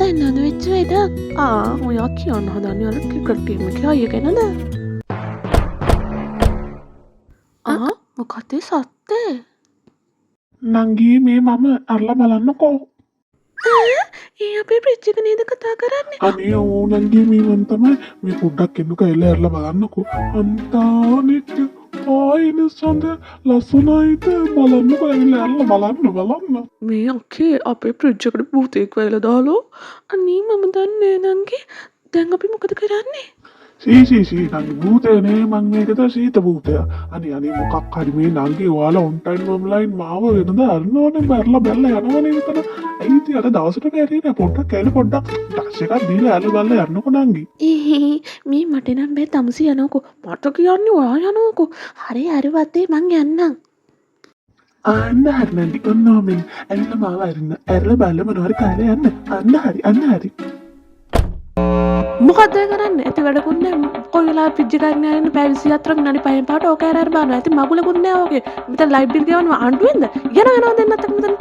දන්නවද වෙච්ච වැඩක්? ආ, ඔයා කියන්න හදන්නේ අර ක්‍රිකට් ටීම් එකේ අයියා ගැනද? ආ, මොකක්ද ඒ සද්දේ? නංගී, මේ මම, අරලා බලන්නකෝ. ඒ අපේ ෆ්‍රිජ් එක නේද කතා කරන්නේ? අනේ ඔව් නංගී, මේ මං තමයි. මේ පොඩ්ඩක් එන්නකෝ, ඇවිල්ලා ඇරලා බලන්නකෝ. අන්තානික ආයින සඳ ලස්සනයිද බලන්නකෝ, ඇවිල්ලා ඇරලා බලන්න බලන්න. මේ අක්කේ, අපේ ෆ්‍රිජ් එකට භූතෙක් වැහිලා දාලෝ. අනේ මම දන්නේ නෑ නංගි. දැන් අපි මොකද කරන්නේ? සී සී සී නංගි, භූතය නේ මං, මේකද සීත භූතය. අනේ අනේ මොකක් හරි මේ නංගි, ඔයාලා ඔන් ටයිම් ඔන්ලයින් මාව වෙනද අරනෝනේ, බැරලා බැලලා යනවනේ මෙතන. ඇයි ඉතින් අර දවසට බැරි නෑ, පොඩ්ඩක් ඇවිල්ලා පොඩ්ඩක් ටච් එකක් දීලා ඇරලා බලලා යන්නකෝ නංගි. මේ මට නම් බෑ තමුසි, යනකෝ. මට කියන්නේ ඔයා යනකෝ. හරි හරි වත්තේ, මං යන්නම්. අන්න හරි නංගි, ඔන්න ඔමෙන් ඇවිල්ලා මාව අරින්න. ඇරලා බලලා මොනවා හරි කාලා යන්න. අන්න හරි, අන්න හරි. මොකද්ද ඔය කරන්නේ? ඇති වැඩකුත් නෑ. කොයි වෙලාවෙ ෆ්‍රිජ් එක අරින්න අරින්න පැය 24ක් විනාඩි 5න් පහට ඕක ඇර ඇර බලනවා. ඇති මගුලකුත් නෑ ඕකේ. මෙතන ලයිට් බිල් ගෙවනවා ආණ්ඩුවෙන්ද? යනවා යනවා දෙන්නත් එක්ක මෙතන.